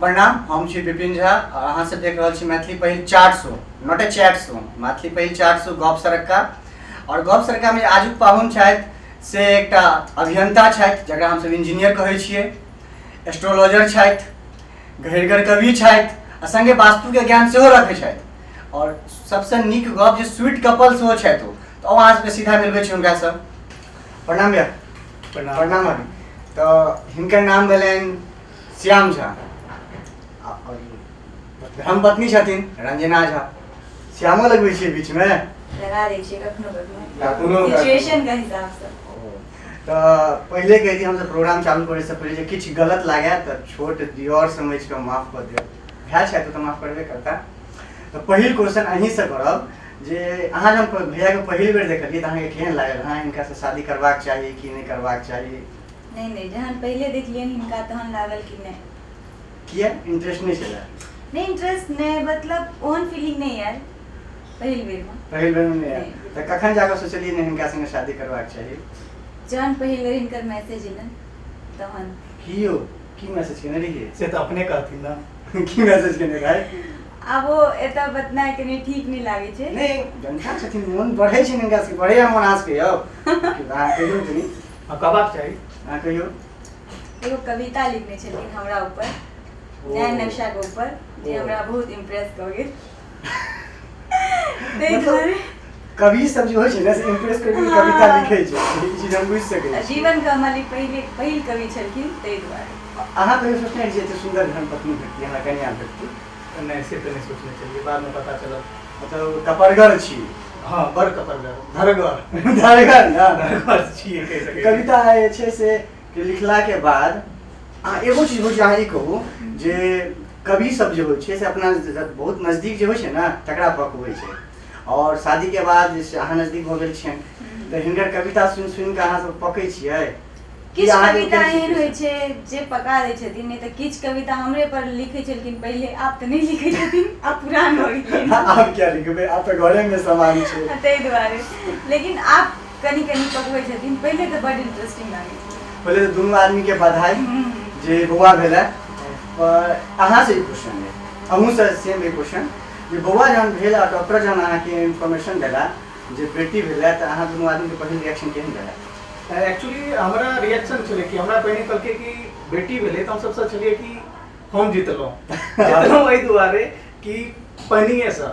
प्रणाम, हम छी विपिन झा और अहाँ सब देख रहल छी मैथिली पहिल chat show, not a chat show, Maithili पहिल चाट शो गप सरक्का। और गप सरक्का में आजुक पाहुन छथि से एकटा अभियंता छथि जकरा हमसब इंजीनियर कहै छियै, एस्ट्रोलॉजर छथि, गहिरगर कवि छथि आ संगे वास्तुके ज्ञान सेहो रखै छथि और सबसँ नीक गप जे स्वीट कपल सेहो छथि ओ। तऽ अहाँ सबके सीधा मिलबै छी हुनकासँ। प्रणाम भैया। प्रणाम। प्रणाम भाभी। तऽ हिनकर नाम भेलनि श्याम झा और धर्मपत्नी छथिन रंजना झा। श्यामो लगबै छियै बीचमे? लगा दै छियै कखनो कखनो। कखनो कखनो। सिचुएशन के हिसाब से। तऽ पहिले कहै छी हमसब प्रोग्राम चालू करैसँ पहिले जे किछु गलत लागै तऽ छोट दियोर समझि कऽ माफ कऽ देब, भाय छथि तऽ माफ करबे करता। तऽ पहिल क्वेश्चन अहीँसँ करब जे अहाँ जब भैयाके पहिल बेर देखलियै तऽ अहाँके केहन लागल, हँ हिनकासँ शादी करबाक चाही कि नहि करबाक चाही? नहि नहि, जहन पहिले देखलियनि हिनका तहन लागल कि नहि। किया, इंटरेस्ट नहि छलै? नहि, इंटरेस्ट नहि, मतलब ओहन फीलिंग नहि आयल पहिल बेरमे। पहिल बेरमे नहि आयल? तऽ कखन जाकऽ सोचलियै नहि हिनका संगे शादी करबाक चाही? जहन पहिल बेर हिनकर मैसेज एलनि तहन। की यौ, की मैसेज केने रहियै? से तऽ अपने कहथिन ने। की मैसेज केने रहै? आब ओ एतऽ बतनाइ कनि ठीक नहि लागै छै। नहि, जनता छथिन, मोन बढ़ै छै हिनका सबके, बढ़ैया मोन अहाँ सबके यौ। अहाँ कहियौ कनि। हँ, कहबाक चाही। अहाँ कहियौ। एगो कविता लिखने छलखिन हमरा ऊपर, नया नक्शा के ऊपर, जे हमरा बहुत इम्प्रेस कऽ गेल, ताहि दुआरे। कवि सब जे होइ छै ने से इम्प्रेस करि कऽ कविता लिखै छै, ई चीज हम बुझि सकै छी। जीवन कमल ई पहिले पहिल कवि छलखिन, ताहि दुआरे। अहाँ कहियो सोचने रहियै एते सुन्दर धर्मपत्नी भेटती हमरा, कन्या भेटती? नहि, से तऽ नहि सोचने छलियै, बादमे पता चलल। मतलब कपड़गर छी? हँ, बड़ कपड़गर, धरगर, धरगर ने। धरगर छियै कहि सकै छी। कविता जे छै से के लिखलाके बाद अहाँ एगो चीज होइ छै, अहाँ ई कहू जे कवि सब जे होइ छै से अपना बहुत नजदीक जे होइ छै ने तकरा पकबै छै, और शादीके बाद जे छै अहाँ नजदीक भऽ गेल छियनि तऽ हिनकर कविता सुनि सुनि कऽ अहाँ सब पकै छियै? किछु कविता एहन होइ छै जे पका दै छथिन, नहि तऽ किछु कविता हमरे पर लिखै छलखिन पहिले, आब तऽ नहि लिखै छथिन, आब पुरान भऽ गेलखिन। आब क्या लिखबै, आब तऽ घरेमे सामान छै। ताहि दुआरे। लेकिन आब कनि कनि पकबै छथिन, पहिले तऽ बड इंटरेस्टिंग लागै छै। पहिले तऽ दुनू आदमीके बधाई जे बौआ भेलै। पर अहाँसँ ई क्वेश्चन अइ, अहूँसँ सेम ई क्वेश्चन जे बौआ जहन भेल आ डॉक्टर जहन अहाँके इन्फॉर्मेशन देला जे बेटी भेलै तऽ अहाँ दुनू आदमीके पहिल रिएक्शन केहन रहै? एक्चुअली हमरा रिएक्शन छलै कि हमरा पहिने कहलकै कि बेटी भेलै तऽ हम सबसँ छलियै कि हम जितलहुँ। जितलहुँ एहि दुआरे कि पहिनहिएसँ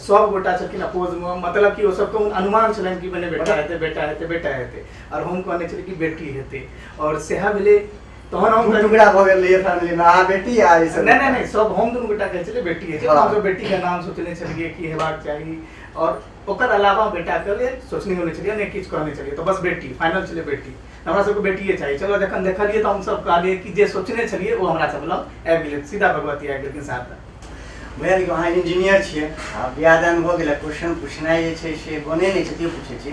सब गोटा छलखिन अपोजमे, मतलब कि ओ सबके अनुमान छलनि कि मने बेटा हेतै, बेटा हेतै, बेटा हेतै, आओर हम कहने छलियै कि बेटी हेतै, आओर सएह भेलै। तहन हम टुकड़ा भऽ गेल रहियै फैमिलीमे, अहाँ बेटी आ ई सब। नहि नहि नहि, सब हम दुनू गोटा कहै छलियै बेटी होइ छै। हमसब बेटीके नाम सोचने छलियै कि हेबाक चाही, आओर ओकर अलावा बेटाके लेल सोचने नहि छलियै, नहि किछु कहने छलियै, तऽ बस बेटी फाइनल छलै, बेटी हमरा सबके बेटिए चाही। चलो जखन देखलियै तऽ हमसब कहलियै कि जे सोचने छलियै ओ हमरा सब लग आबि गेलै, सीधा भगवती आबि गेलखिन शारदा। भैया देखियौ, अहाँ इंजीनियर छियै आ बियाह दान भऽ गेलै, क्वेश्चन पूछनाइ जे छै से बने नहि छै, तैयो पूछै छी,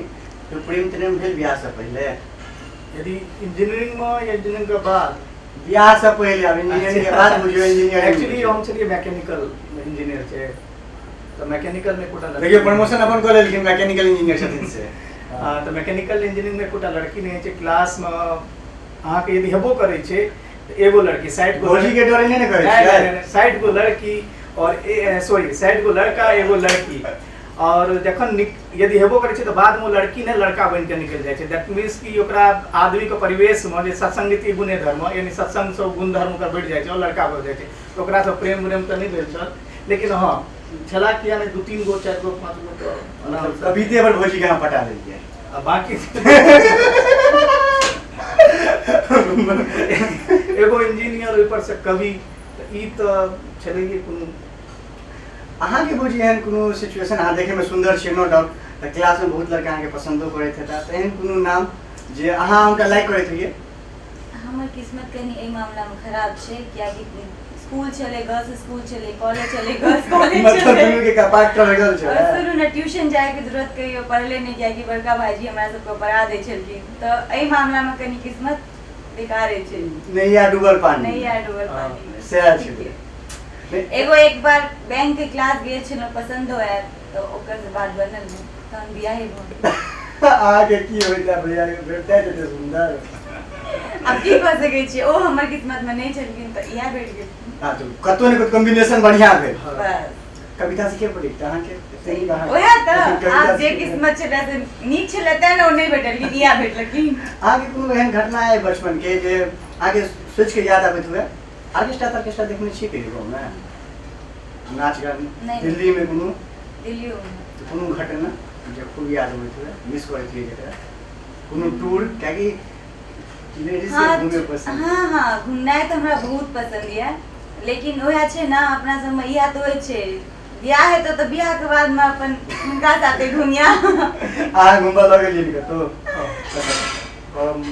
तऽ प्रेम त्रेम भेल बियाहसँ पहिले? यदि इंजीनियरिंगमे या इंजीनियरिंगके बाद? बियाहसँ पहिले, आब इंजीनियरिंगके बाद बुझियौ इंजीनियरिंग। एक्चुअली हम छलियै मैकेनिकल इंजीनियर छै, तऽ मैकेनिकलमे एकोटा लड़की देखियौ, प्रमोशन अपन कऽ लेलखिन, मैकेनिकल इंजीनियर छथिन से। हँ, तऽ मैकेनिकल इंजीनियरिंगमे एकोटा लड़की नहि होइ छै क्लासमे। अहाँके यदि हेबो करै छै तऽ एगो लड़की, 60 गो भौजी के डरे नहि ने कहै छियै? 60 गो लड़की और सॉरी 60 गो लड़का एगो लड़की, और जखन यदि हेबो करै छै तऽ बादमे ओ लड़की नहि लड़का बनि कऽ निकलि जाइ छै। That means कि ओकरा आदमीके परिवेशमे जे सत्संगति गुणे धर्म, यानी सत्संगसँ गुण धर्म ओकर बढ़ि जाइ छै और लड़का भऽ जाइ छै। तऽ ओकरासँ प्रेम व्रेम तऽ नहि भेल छल, लेकिन हँ छला किया नहि, 2 3 गो 4 गो 5 गो तऽ मतलब कविते पर भौजी के अहाँ पटा लेलियै। आ बाकी एगो इंजीनियर ओहिपर से कवि, तऽ ई तऽ छलैहे कोनो। अहाँके भौजी एहन कोनो सिचुएशन, अहाँ देखैमे सुन्दर छियै नो डाउट, तऽ क्लासमे बहुत लड़का अहाँके पसन्दो करैत हेता, तऽ एहन कोनो नाम जे अहाँ हुनका लाइक करैत होइए? हमर किस्मत कनि एहि मामलामे खराब छै, कियाकि स्कूल छलै गर्ल्स स्कूल छलै, कॉलेज छलै गर्ल्स कॉलेज मतलब छलै। दुनू के कपाट टरगल छलै। और सुनू ने, ट्यूशन जायके जरूरत कहियो पड़ले नहि, कियाकि बड़का भाईजी हमरा सबके पढ़ा दै छलखिन, तऽ एहि मामलामे कनि किस्मत बेकारे छै। नैया डूबल पानी। नैया डूबल पानी। सएह छलै। एगो एक बार बैंक के क्लास गेल छलहुँ, पसन्दो आयल, तऽ ओकर से बात बनल नहि, तहन बियाहे भऽ गेल। अहाँके की होइत है भैया, भेटतै एते सुन्दर? आब की कऽ सकै छियै, ओ हमर किस्मत मे नहि छलखिन तऽ इएह भेट गेल। हँ, तऽ कतौ ने कतौ कॉम्बिनेशन बढ़िया भेल। हँ। बस। कविता से के पढ़ी अहाँके एते नीक अहाँ ओएह तऽ कविता आब जे से- किस्मत छलै से नीक छलै तेँ ने ओ नहि भेटलखिन, इएह भेटलखिन। अहाँके कोनो एहन घटना अइ बचपन के जे अहाँके सोचि के याद आबैत हुए? ऑर्केस्ट्रा तर्केस्ट्रा देखने छियै कहियो गाँवमे? नाच गान? नहि। दिल्ली मे कोनो? दिल्लियो मे। तऽ कोनो घटना जे खूब याद अबैत हुए, मिस करैत हुए जकरा, कोनो टूर, कियाकि लेडीज के हँ घूमे पसंद? हँ हँ, घुमनाइ तऽ हमरा बहुत पसन्द यऽ, लेकिन उएह छै ने, अपना सबमे इएह तऽ होइ छै, बियाह हेतौ तऽ बियाहके बादमे अपन हुनका साथे घुमिया। अहाँ घुमबऽ लऽ गेलियै कतौ? हँ। हम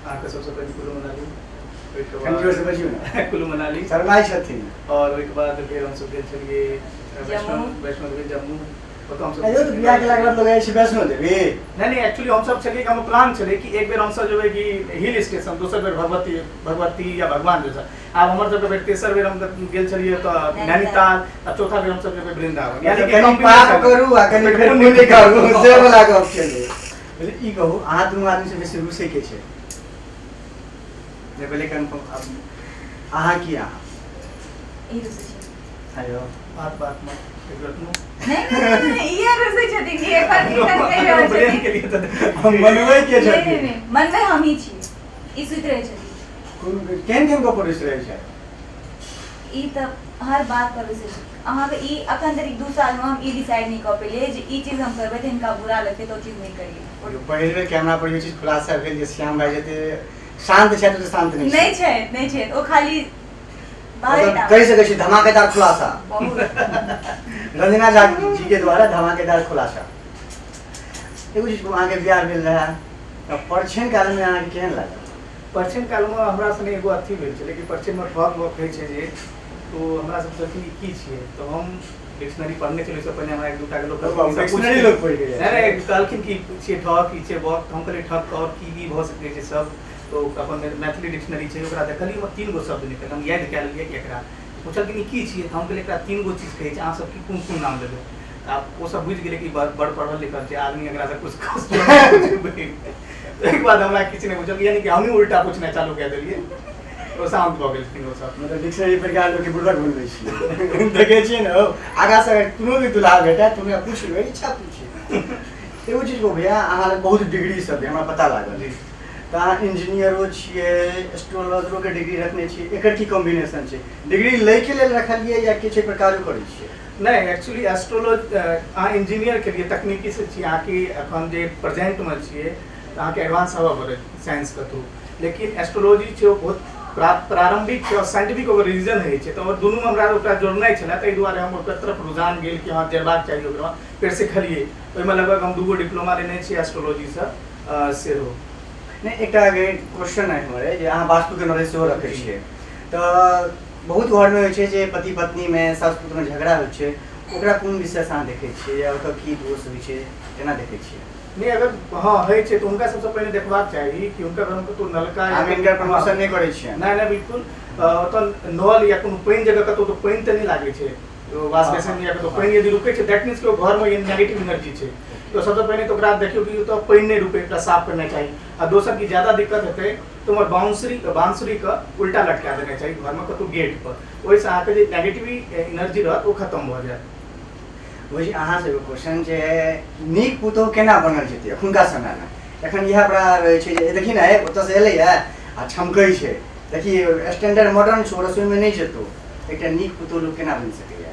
अहाँके सबसँ पहिले कुल्लू मनाली, ओहिके कनि जोर से बाद बजियौ ने। कुल्लू मनाली। शरमाइ छथिन। और ओहिके बाद फेर हमसब गेल छलियै वैष्णो जम्मू। वैष्णो देवी, जम्मू, ओतऽ हमसब अयो, तऽ बियाह केलाके बाद लोग जाइ छै वैष्णो देवी? नहि नहि, एक्चुअली हमसब छलियै कि हमर प्लान छलै कि एक बेर हमसब जेबै कि हिल स्टेशन, दोसर बेर भगवती भगवती या भगवान जैसा। आब हमर सबके बेर तेसर बेर हम गेल छलियै तऽ नैनीताल। नैनीताल, आ चौथा बेर हमसब जेबै वृंदावन। यानी कि कनि combination। पाप करू आ कनि फेर पुण्य करू, से वाला गप छलै। पहिले ई कहू, अहाँ दुनू आदमी से बेसी रुसै के छै? जे पहिले कन्फर्म, अहाँ की अहाँ? ई रुसै छै। आयो। बात बात मे एक बेर अपनो नहि नहि नहि, इएह रुसै छथिन कि एखन एखन कहि रहल ब्रेन छथिन। के लिए तऽ हम मनबै के नहि नहि छथिन? नहि, मनबै हमही छी, ई सुति रहै छथिन। केहन केहन गप रुसि रहै छै? ई तऽ हर बात पर रुसै छै। अहाँके ई अखन धरि 2 सालमे हम ई डिसाइड नहि कऽ पेलियै जे ई चीज हम करबै तऽ हिनका बुरा लगतै, तऽ ओ चीज नहि करियै। पहिल बेर कैमरा पर ई चीज खुलासा भेल जे श्याम भाई जते शान्त छथि ओते शान्त नहि। नहि छै, नहि छै, ओ खाली बाहरी मतलब टा। कहि सकै छी धमाकेदार खुलासा बहुत। रंजना झा जी के द्वारा धमाकेदार खुलासा। एगो चीज कहू, अहाँके बियाह भेल रहै तऽ परछैन कालमे अहाँके केहन लागल? परछैन कालमे हमरा सने एगो अथी भेल छलै कि परछैनमे ठक बक होइ छै जे, तो हमरा सब पुछलखिन ई की छियै, तऽ हम डिक्शनरी पढ़ने छलियै। ओहिसँ पहिने हमरा एक दूटा के लोक बाबू, ई सब डिक्शनरी लोक पढ़ि गेलै। नहि नहि, कहलखिन कि छियै ठक, ई छियै बक, तऽ हम कहलियै ठक आओर की की भऽ सकै छै सब, तो अपन मैथिली डिक्शनरी छै, ओकरा देखलियै, ओहिमे 3 गो शब्द निकलल, हम याद कए लेलियै कि एकरा पुछलखिन ई की छियै, तऽ हम कहलियै एकरा 3 गो चीज कहै छै, अहाँ सब की कोन कोन नाम देबै? तऽ आब ओ सब बुझि गेलै कि बड़ बड़ पढ़ल लिखल छै आदमी, एकरा से कुछ पुछबै। ओहिके बाद हमरा किछु नहि बुझल, यानी कि हमही उल्टा पूछनाइ चालू कए देलियै, ओ शान्त भऽ गेलखिन ओ सब। मतलब डिक्शनरी पढ़ि कऽ लोकके बुड़बक बनबै छियै? देखै छियै ने हौ, आगाँ से अगर कोनो भी दुल्हा भेटत तऽ हुनका पूछि लेबै, इच्छा पूछि। एगो चीज कहू भैया, अहाँ लग बहुत डिग्री सब यऽ, हमरा पता लागल। जी। तऽ अहाँ इंजीनियरो छियै, एस्ट्रोलॉजरोके डिग्री रखने छियै, एकर की कॉम्बिनेशन छै? डिग्री लैके लेल रखलियै या किछु एहि पर काजो करै छियै? नहि, एक्चुअली एस्ट्रोलॉज, अहाँ इंजीनियर के लिए तकनीकी से छी, अहाँके एखन जे प्रेजेंटमे छियै तऽ अहाँके एडवांस आबऽ पड़त साइंसके थ्रू, लेकिन एस्ट्रोलॉजी छै ओ बहुत प्रारंभिक छै और साइंटिफिक ओकर रीजन होइ छै, तऽ और दुनूमे हमरा ओकरा जोड़नाइ छलै, ताहि दुआरे हम ओकर तरफ रुझान गेल कि हँ जयबाक चाही ओकरा। फेर सिखलियै, ओहिमे लगभग हम 2 गो डिप्लोमा लेने छियै एस्ट्रोलॉजीसँ सेहो। नहि, एकटा क्वेश्चन है हमर जे अहाँ वास्तुके नॉलेज सेहो रखै छियै, तऽ बहुत घरमे होइ छै जे पति पत्नीमे, सास पुत्रमे झगड़ा होइ छै, ओकरा कोन विषयसँ अहाँ देखै छियै या ओकर की दोष होइ छै, केना देखै छियै? नहि, अगर हँ होइ छै तऽ हुनका सबसँ पहिने देखबाक चाही कि हुनका घरमे कतहु नलका या हम हिनकर प्रमोशन नहि करै छियनि। नहि नहि, बिल्कुल। ओतऽ नल या कोनो पानि जगह कतहु तऽ पानि तऽ नहि लागै छै वाश बेसिन या कतहु पानि यदि रुकै छै, that means कि ओ घरमे नेगेटिव एनर्जी छै। तऽ सबसँ पहिने तऽ ओकरा देखियौ कि ओतऽ पानि नहि रुकै, ओकरा साफ करना चाही। आ दोसर कि ज्यादा दिक्कत हेतै तऽ उम्हर बाउंसरी बांसुरीके उल्टा लटका देना चाही घरमे कतहु गेट पर, ओहिसँ अहाँके जे नेगेटिव एनर्जी रहत ओ खतम भऽ जायत। बुझी, अहाँसँ एगो क्वेश्चन जे नीक पुतोहु केना बनल जेतै एखुनका समयमे? एखन इएह बड़ा रहै छै जे देखी ने, ओतऽसँ एलैए आ छमकै छै, देखी स्टैंडर्ड मॉडर्न छौ, रसोईमे नहि जेतौ। एकटा नीक पुतोहु लोक केना बनि सकैए?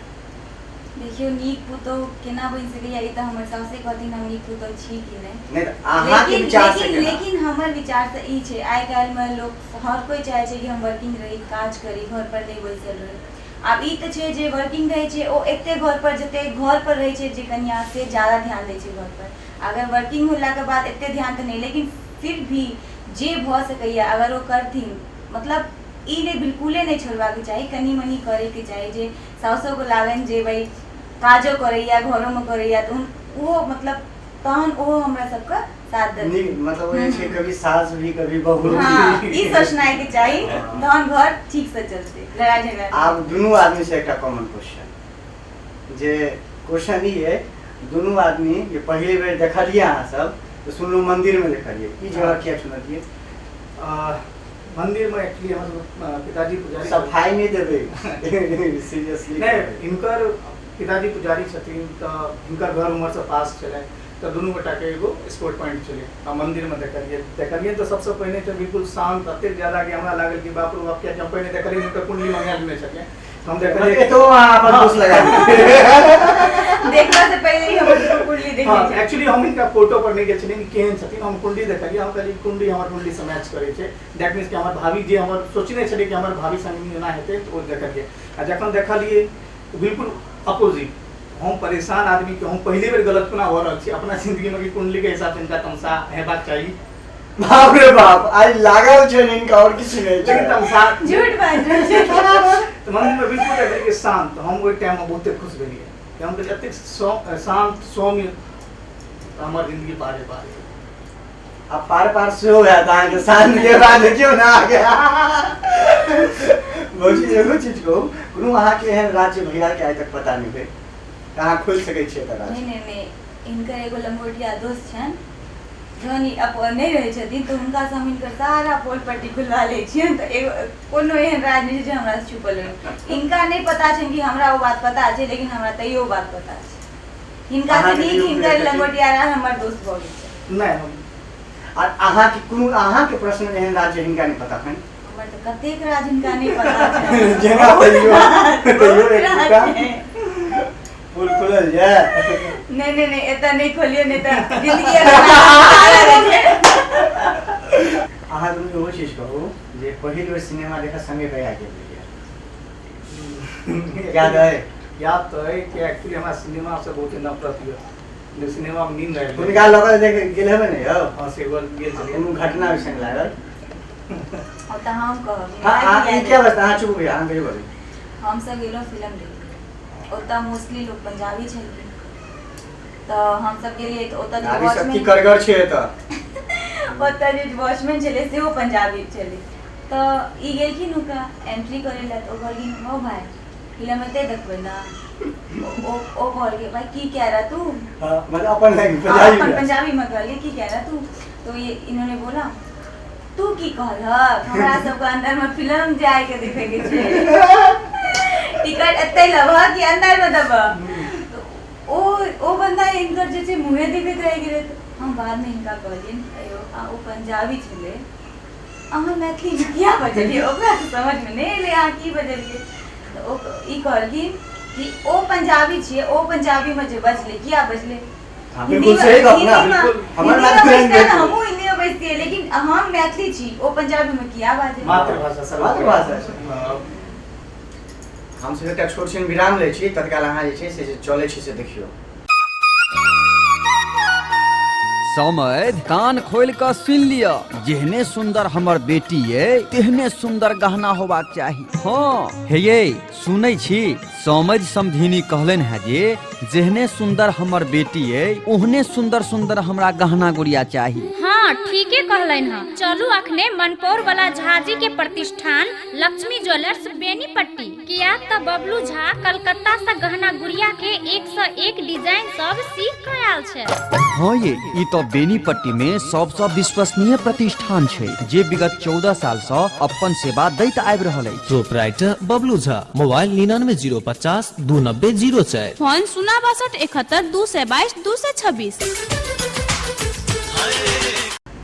देखियौ, नीक पुतोहु केना बनि सकैए ई तऽ हमर साउसे कहथिन हम नीक पुतोहु छी कि नहि। नहि तऽ अहाँके लेकिन विचारसँ लेकिन केना? लेकिन हमर विचारसँ ई छै, आइ काल्हिमे लोक हर कोइ चाहै छै कि हम वर्किंग रही, काज करी, घर पर नहि बैसल रही। आब ई तऽ छै जे वर्किंग रहै छै ओ एते घर पर जते घर पर रहै छै जे कनिया से ज्यादा ध्यान दै छै घर पर, अगर वर्किंग होलाके बाद एते ध्यान तऽ नहि, लेकिन फिर भी जे भऽ सकैए अगर ओ करथिन, मतलब ई नहि बिल्कुले नहि छोड़बाक चाही, कनि मनि करैके चाही जे साउसोके लागनि जे भाइ काजो करैया घरोमे करैया, तऽ ओहो मतलब तहन ओहो हमरा सबके साथ देतै। नीक, मतलब ओ जे छै कभी सास भी कभी बहू भी। हँ, ई सोचनाइ के चाही, तहन घर ठीक से चलतै, लड़ाई झगड़ा नहि। आब दुनू आदमी से एकटा कॉमन क्वेश्चन, जे क्वेश्चन ई है, दुनू आदमी जे पहिले बेर देखलियै अहाँ सब तऽ सुनलहुँ मंदिर में देखलियै, ई जगह किया चुनलियै? मंदिर में एक्चुअली हमर सबके पिताजी पुजारी। सफाई नहि देबै, सीरियसली। नहि, हिनकर पिताजी पुजारी छथिन, तऽ हिनकर घर उम्हरसँ पास छलै, तऽ दुनू गोटाके एगो स्पोर्ट पॉइंट छलै आ मन्दिरमे देखलियै। देखलियै तऽ सबसँ पहिने तऽ बिल्कुल शान्त, एतेक ज्यादा कि हमरा लागल कि बाप रे बाप, कियाकि हम पहिने देखलियै, हुनकर कुंडली मंगा लेने छलियै, हम देखलियै। एतौ अहाँ अपन दोष लगा दियौ। देखला से पहिले ही हमर दुनू कुंडली देखने हँ, छै। एक्चुअली हम हिनका फोटो पर नहि गेल छलियै कि केहन छथिन। हम कुंडली देखलियै, हम कहलियै कुंडली हमर कुंडलीसँ मैच करै छै। That means कि हमर भाभी जे हमर सोचने छलियै कि हमर भाभी संग एना हेतै, तऽ ओ देखलियै आ जखन देखलियै बिल्कुल अपोजिट। हम परेशान आदमी कि हम पहिले बेर गलत कोना भऽ रहल छी अपना जिंदगीमे, कि कुंडलीके हिसाबसँ हिनका तमसा हेबाक चाही। बाप रे बाप, आइ लागल छै हिनका, आओर किछु नहि छै। लेकिन तमसा झूठ बाजि रहल छै। तऽ मन्दिरमे बिल्कुल देखलियै कि शान्त। हम ओहि टाइममे बहुते खुश भेलियै कि हम कहलियै एतेक शान्त सौम्य, तऽ हमर जिंदगी पारे पारे। आ पार पार सेहो हैत अहाँके शान्त के बाद। देखियौ ने अहाँके। भौजी, एगो चीज कहू, कोनो अहाँके एहन राज्य भैया के आइ तक पता नहि भेल तऽ अहाँ खोलि सकै छियै तऽ नहि राज? नहि नहि, हिनकर एगो लंगोटिया दोस्त छनि, जहन ई नहि रहै छथिन तऽ हुनकासँ हम हिनकर सारा पोल पट्टी खुलवा लै छियनि। तऽ एगो कोनो एहन राज नहि छै जे हमरा से छुपल होइ। हिनका नहि पता छनि कि हमरा ओ बात पता छै, लेकिन हमरा तैयो ओ बात पता छै। हिनका से अहाँके नीक भी हिनकर उपयोग लंगोटिया हमर दोस्त भऽ गेल छै। नहि, हम आ अहाँके कोनो अहाँके प्रश्न एहन राज जे हिनका नहि पता होनि? हमर तऽ कतेक राज हिनका नहि पता छै। जेना तैयो तैयो बहुत एक राज दूटा छै। पुल खुलल जाय। नहि नहि नहि, एतऽ नहि खोलियौ, नहि तऽ जिंदगी अगर रहै छै। अहाँ दुनू एगो चीज कहू जे पहिल बेर सिनेमा देखऽ संगे कहिया गेल रहियै, याद अइ? याद तऽ अइ कि एक्चुअली हमरा सिनेमासँ बहुते नफरत यऽ, जे सिनेमामे नींद आबि जाइए। हुनका लऽ कऽ देख गेल हेबै ने यौ? हँ, से गेल छलियै। कोनो घटना ओहि संग लागल? ओ तऽ हम कहब। हँ, अहाँ ई हिनका क्या बस अहाँ चुप भैया, अहाँ कहियो बजू। हमसब गेलहुँ फिल्म देखे, ओतऽ मोस्टली लोक पंजाबी छलखिन, तऽ हमसब गेलियै तऽ ओतऽ जे नारी शक्ति वॉचमैन करगर छै एतऽ। ओतऽ जे वॉचमैन छलै सेहो पंजाबी छलै। तऽ ई गेलखिन हुनका एंट्री करै लए, तऽ ओ कहलखिन, "हो भाई, फिल्म एते देखबै ने?" ओ ओ कहलकै, "भाई, की कह रहा तू?" हाँ, मतलब अपन लैंग्वेज। हाँ, पंजाबी अपन में। पंजाबी में कहलिए, "की कह रहा तू?" तो ये इन्होंने बोला, "तू की कहलहक? हमरा सबके अंदर में फिल्म जाय के देखे के छै, टिकट एते लबह कि अंदर में देबह?" तो ओ ओ बंदा हिनकर जे छै मुँहे देखैत रहि गेलै। तऽ हम बादमे हिनका कहलियनि, "अयौ, आ ओ पंजाबी छलै, अहाँ मैथिलीमे किया बजलियै? ओकरा तऽ समझमे नहि एलै अहाँ की बजलियै।" तऽ ओ ई कहलखिन कि ओ पंजाबी छियै, ओ पंजाबीमे जे बजलै, किया बजलै? हाँ, बिल्कुल सही गप ना। बिल्कुल। हमर हिन्दीमे मैथिली बजतै ने, language। हमहूँ हिन्दीमे बजतियै, लेकिन हम मैथिली छी, ओ पंजाबीमे किया बाजै? मातृभाषा सर्वोपरि। मातृभाषा छै। हँ। हमसब एकटा छोट छिन विराम लै छी, तत्काल अहाँ जे छै से जे चलै छै से देखियौ। समैध, कान खोलि कऽ सुनि लिअ, जेहने सुंदर हमर बेटी ये तेहने सुंदर गहना होबाक चाही। हँ हे ये, सुनै छी? समैध समधिनी कहलनि हेँ जे जेहने सुंदर हमर बेटी ये ओहने सुंदर सुंदर हमरा गहना गुड़िया चाही। हाँ, ठीके कहलनि हँ। चलू अखने मनपौर वाला झाजी के प्रतिष्ठान लक्ष्मी ज्वेलर्स बेनीपट्टी, किया तऽ बबलू झा कलकत्ता से गहना गुड़िया के एक से एक डिजाइन सब सीख के आयल छै। हाँ ये, ई तऽ बेनीपट्टी में सबसँ विश्वसनीय प्रतिष्ठान छै जे विगत 14 साल सँ अपन सेवा दैत आबि रहल अछि। Proprietor Bablu Jha, mobile 9905029004। Phone 06271 290 222।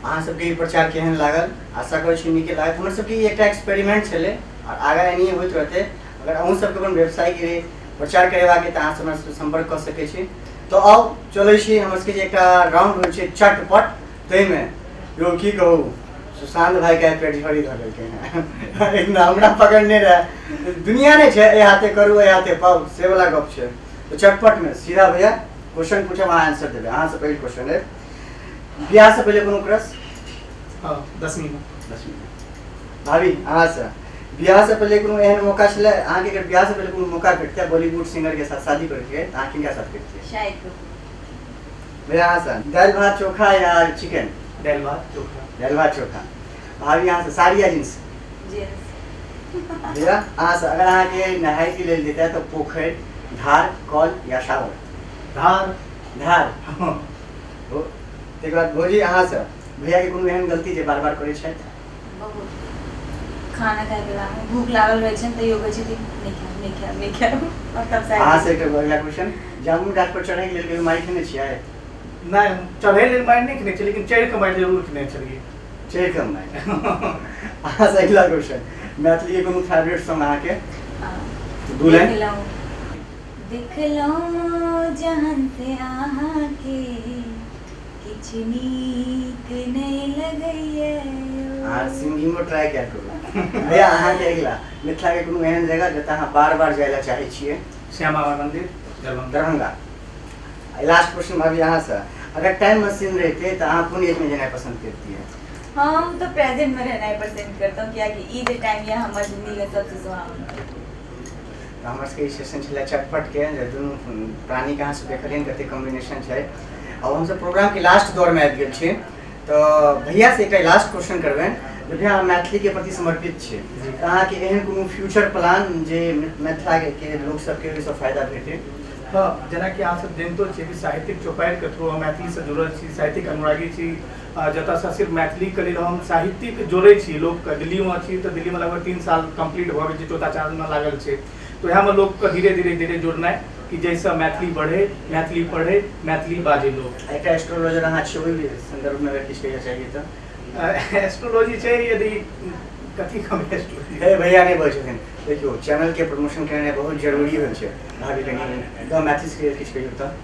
अहाँ सबके ई प्रचार केहन लागल? आशा करै छी नीके लागत। हमर सबके ई एकटा एक्सपेरिमेंट छलै आओर आगाँ एनाहिए होइत रहतै। अगर अहूँ सबके अपन व्यवसायके प्रचार करेबाक अइ तऽ अहाँ सब हमरा सम्पर्क कऽ सकै छी। तऽ आउ चलै छी, हमर सबके जे एकटा राउंड होइ छै चटपट, ताहिमे। यौ, की कहू, सुशांत भाईके आइ पेट झड़ी धऽ देलकै हेँ। एक ना हमरा पकड़ने रहए, दुनिया नहि छै, एहि हाथे करू एहि हाथे पाउ से वला गप छै। तऽ चटपटमे सीधा भैया क्वेश्चन पूछब, अहाँ आंसर देबै। अहाँसँ पहिल क्वेश्चन अइ, बियाह से पहिले कोनो क्रश? हँ, 10वींमे। 10वीं। भाभी, अहाँसँ, बियाह से पहिले कोनो एहन मौका छलै अहाँके? अगर बियाह से पहिले कोनो मौका भेटतै बॉलीवुड सिंगर के साथ शादी करके, तऽ अहाँ किनका साथ करतियै? शाहिद कपूर। भैया, अहाँसँ, दालि भात चोखा या चिकन? दालि भात चोखा। दालि भात चोखा। भाभी, अहाँसँ, साड़ी या जींस? जींस। भैया, अहाँसँ, अगर अहाँके नहायके लेल देतै तऽ पोखरि, धार, कल या शावर? धार। धार। हँ। ताहिके बाद भौजी, अहाँसँ, भैयाके कोनो एहन गलती जे बार बार करै छथि? बहुत। खाना खाइके बाद भूख लागल रहै छनि तैयो कहै छथिन नहि खायब, नहि खायब, नहि खायब, आओर तब अहाँ से एकटा अगिला क्वेश्चन, जामुन गाछ पर चढ़ै के लेल कहियो मारि खेने छियै? नहि, चढ़ै लेल मारि नहि खेने छियै, लेकिन चढ़ि कऽ मारि जरूर खेने छलियै। चढ़ि कऽ मारि। अहाँ से अगिला क्वेश्चन, मैथिली के कोनो फेवरेट सॉन्ग अहाँके? दू लाइन। देखलहुँ देखलहुँ जहन से अहाँके किछु नीक नहि लगैए। अहाँ सिंगिंगो ट्राई कयल करू। भैया, अहाँके अगिला, मिथिला के कोनो एहन जगह जतऽ अहाँ बार बार जाय लए चाहै छियै? श्यामा माइ मंदिर, दरभंगा। दरभंगा। लास्ट क्वेश्चन भाभी अहाँसँ, अगर टाइम मशीन रहितै तऽ अहाँ कोन एजमे जेनाइ पसन्द करतियै? हम तऽ प्रेजेंट में रहनाइ पसंद करता हूँ, कियाकि ई जे टाइम यऽ हमर जिंदगी के सबसे सुहावन। तऽ हमर सबके ई सेशन छलै चटपटके, जे दुनू प्राणीके अहाँ सब देखलियनि कते कॉम्बिनेशन छै। आब हमसब प्रोग्रामके लास्ट दौरमे आबि गेल छी, तऽ भैयासँ एकटा लास्ट क्वेश्चन करबनि जे भैया, अहाँ मैथिलीके प्रति समर्पित छी, तऽ अहाँके एहन कोनो फ्यूचर प्लान जे मिथिलाके लोक सबके ओहिसँ फायदा भेटै? हँ, जेनाकि अहाँसब जनितो छियै कि साहित्यिक चौपाड़िके थ्रू हम मैथिलीसँ जुड़ल छी, साहित्यिक अनुरागी छी, जतऽसँ सिर्फ मैथिलीके लेल हम साहित्यिक जोड़ै छी लोकके। दिल्लीमे छी तऽ दिल्लीमे लगभग 3 साल कम्प्लीट भऽ गेल छै, चौथा सालमे लागल छै, तऽ उएहमे लोकके धीरे धीरे धीरे जोड़नाइ कि जाहिसँ मैथिली बढ़ै, मैथिली पढ़ै, मैथिली बाजै लोक। एकटा एस्ट्रोलॉजर अहाँ छी, ओहि सन्दर्भमे अगर किछु कहै चाहिए तऽ? एस्ट्रोलॉजी छै, यदि कथी कहबै एस्ट्रोलॉजी? हे भैया नहि बजै छथिन। देखियौ, चैनलके प्रमोशन केनाइ बहुत जरूरी होइ छै। भाभी, कनि द मैथिली के किछु कहियौ तऽ।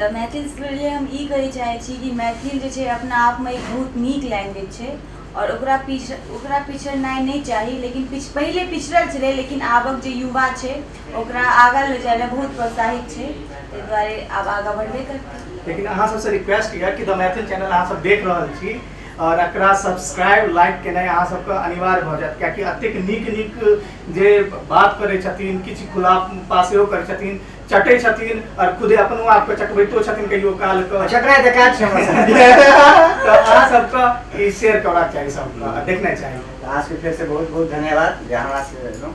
तऽ मैथिल के लिए हम ई कहै चाहै छी कि मैथिल जे छै अपना आपमे एक बहुत नीक लैंग्वेज छै, आओर ओकरा पिछड़नाइ नहि चाही, लेकिन पहिले पिछड़ल छलै, लेकिन आबक जे युवा छै ओकरा आगाँ लऽ जाय लए बहुत प्रोत्साहित छै, ताहि दुआरे आब आगाँ बढ़बे करतै। लेकिन अहाँ सबसँ रिक्वेस्ट यऽ कि द मैथिल चैनल अहाँ सब देख रहल छी आओर एकरा सब्सक्राइब लाइक केनाइ अहाँ सबके अनिवार्य भऽ जायत, कियाकि एतेक नीक नीक जे बात करै छथिन, किछु खुला सेहो करै छथिन, चटै छथिन आओर खुदे अपनो आपके चटबैतो छथिन कहियो कालके। चटनाइ तऽ काज छै हमर सबके। तऽ अहाँ सबके ई शेयर करबाक चाही सबके आ देखनाइ चाही। तऽ अहाँ सबके फेरसँ बहुत बहुत धन्यवाद जे हमरा से एलहुँ।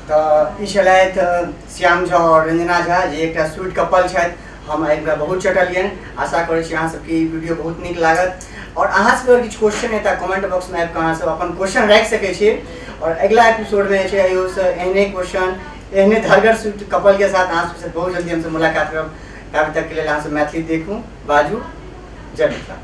तऽ ई छलथि श्याम झा आओर रंजना झा, जे एकटा स्वीट कपल छथि। हम आइ हुनका बहुत चटलियनि। आशा करै छी अहाँ सबके ई वीडियो बहुत नीक लागत, आओर अहाँ सबके अगर किछु क्वेश्चन है तऽ कमेंट बॉक्समे आबि कऽ अहाँ सब अपन क्वेश्चन राखि सकै छी, आओर अगिला एपिसोडमे जे छै एहिसँ एहने क्वेश्चन, एहने धरगर स्वीट कपलके साथ अहाँ सबसँ बहुत जल्दी हमसब मुलाकात करब। ताबे तकके लेल अहाँ सब मैथिली देखू, बाजू। जय मिथिला।